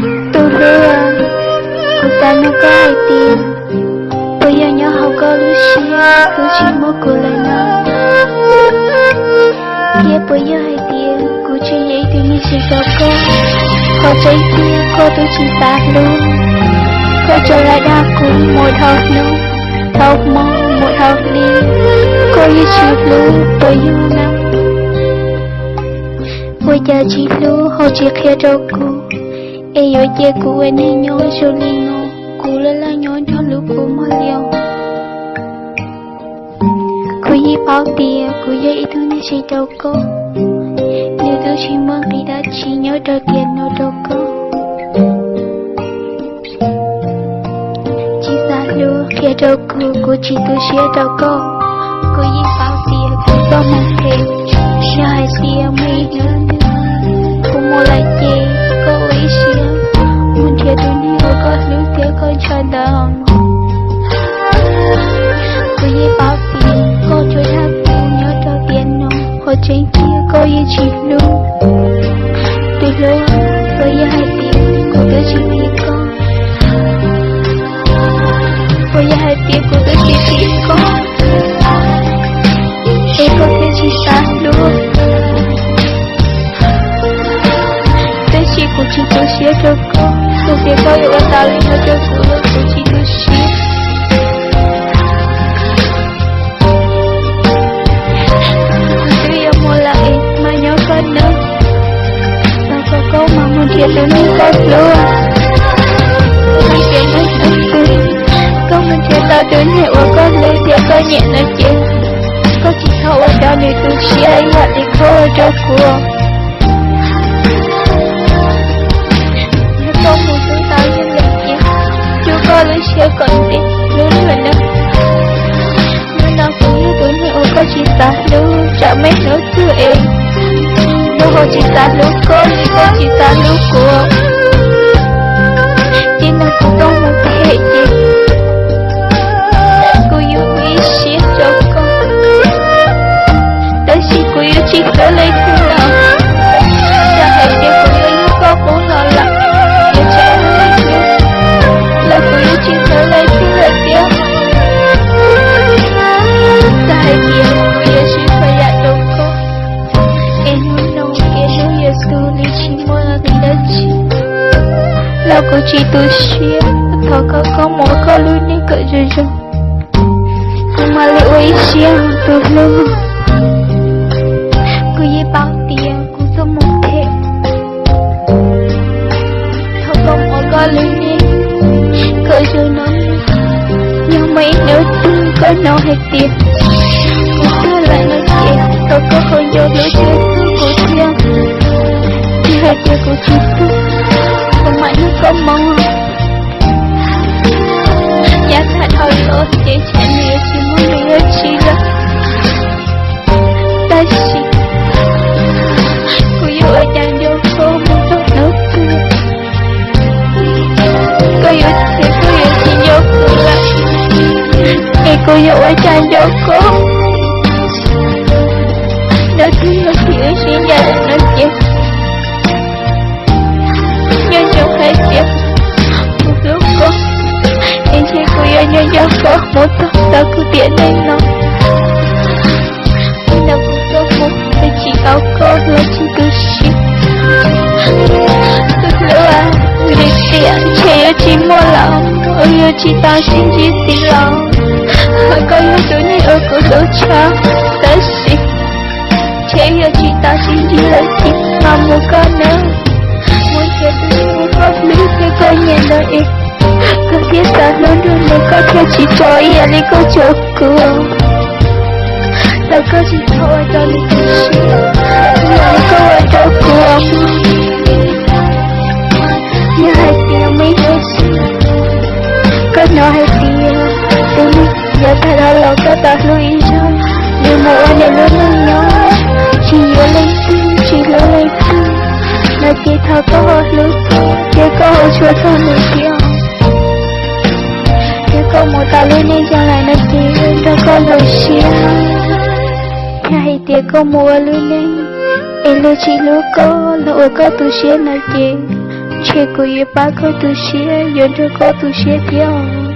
Tus hlub, kuv xav nug koj hais tias, puas yog nyob hauv koj lub siab twb tsis muaj kuv lawm no? Thiab puas yog hais tias kuv tseem yog ib tug neeg tsis tau koj? Qhov tseeb tiag koj twb tsis xav hlub, koj tsuas lam dag kuv mus dhau hnub, dhau hmo, mus dhau hli, koj yeej tsis hlub puas yog na? Ua cas tsis hlub ho tsis qhia rau kuv, es yuav cia kuv ua neeg nyob zoo li no, kuv laj laj nyob nrog lub kua muag li os. Kuv yeej paub tias kuv yog ib tug neeg tsis tau koj, nws twb tsis muaj nqis dab tsi nyob rau tiam no rau koj. Tsis xav hlub qhia rau kuv, kuv tsis tu siab rau koj. Kuv yeej paub tias kuv txoj hmoo phem, yog hais tias muaj ib hnub kuv mus lawm ces koj ua ib siab mus nrhiav tus neeg uas koj hlub thiab koj ntshaw ntawd. Kuv yeej paub tias koj tsuas dag kuv nyob rau tiam no, qhov tseeb tiag koj yeej tsis hlub. Tus hlub, puas yog hais tias kuv twb tsis hlub koj? Puas yog hais tias kuv twb tsis hlub koj, es koj thiaj tsis xav hlub? Tab sis kuv tsis tu siab rau koj, txawm tias koj yuav ua tau li no rau kuv los kuv tsis tu siab. Kuv twb yuav mus lawm es mas nyob koj nawb, thov kom koj mam mus nrhiav tus neeg koj hlub. Txawm tias muaj hnub twg koj mus nrhiav tau tus neeg uas koj hlub thiab koj nyiam no ces, koj tsis txhob ua rau nws tu siab ib yam li koj ua rau kuv. Yog koj mus hlub tau yog lawm ces, rub koj lub siab kom ntev hlub nws nawb. Hnub no kuv yog tus neeg uas koj tsis xav hlub, tsam muaj ib hnub twg es koj ho tsis xav hlub koj li koj tsis xav hlub kuv, ces nrog kuv txoj hmoo phem ces kuv yuav ua ib siab rau koj. Tab sis kuv yuav tsis hlub leej twg lawm. Txawm hais tias kuv yuav yug koj qub los lawm, yuav tsis hlub leej twg, los kuv yuav tsis hlub leej twg lawm thiab. Txawm hais tias kuv yuav siv txhua yam rau koj, es hnub no ces hnub yuav tu li tsis muaj nqis dab tsi, los kuv tsis tu siab. Thov koj, koj mus ua koj lub neej kom zoo zoo, kuv mam li ua ib siab tus hlub. Kuv yeej paub tias kuv txoj hmoo phem, thov koj mus ua koj lub neej kom zoo no. Yog muaj ib hnub twg koj hnov hais tias kuv tuag lawm no ces thov koj ho nco hlub thiab txhawb kuv thiab. Yog hais tias kuv tsis tuag, kuv mam nrog koj mus. Yav tag dhau los ces ntshe nws yuav tsis muaj nqis dab tsi lawm. Tab sis kuv yuav ua cas nco koj mus txog hnub twg? Koj yuav tsis, koj yuav tsis nco kuv lawm, es kuv yuav ua cas nco koj? Hnub twg yog thaum wb sib ncaim lawm no ces, nco ntsoov hais tias kuv hlub koj, es ntshe kuv yuav nco nco koj mus txog thaum kuv tiam neej no. Hnub no kuv tuaj mus, tsis tau koj los tsis tu siab. Tus hlub, vim tias ntshe yuav tsis muaj lawm, yuav tsis tau sib ntsib ntxiv los. Koj yog tus neeg uas kuv hlub tshaj, tab sis ntshe yuav tsis tau sib ntsib lawm thiab. Mas mus koj nawb, mus nrhiav tus neeg uas koj hlub thiab koj nyiam ntawd es koj thiaj xav hlub nrog nws, koj thiaj tsis tso ib yam li koj tso kuv. Los koj tsis txhob ua rau nws tu siab ib yam li koj ua rau kuv. Yog hais tias muaj ib hnub twg koj hnov hais tias tus neeg yav tag los koj tau hlub ib zaug, nws mus ua nws lub neej nyob, tsis yuav leej twg, tsis hlub leej twg, no ces thov koj ho hlub thiab koj ho tshua txog nws thiab. Yog koj mus tau lub neej zoo lawm no ces nrog koj zoo siab. Yog hais tias koj mus ua lub neej es luag tsis hlub koj, luag ua koj tu siab no ces Ntshe kuv yuav pab koj tu siab, yuav nrog koj tu siab thiab.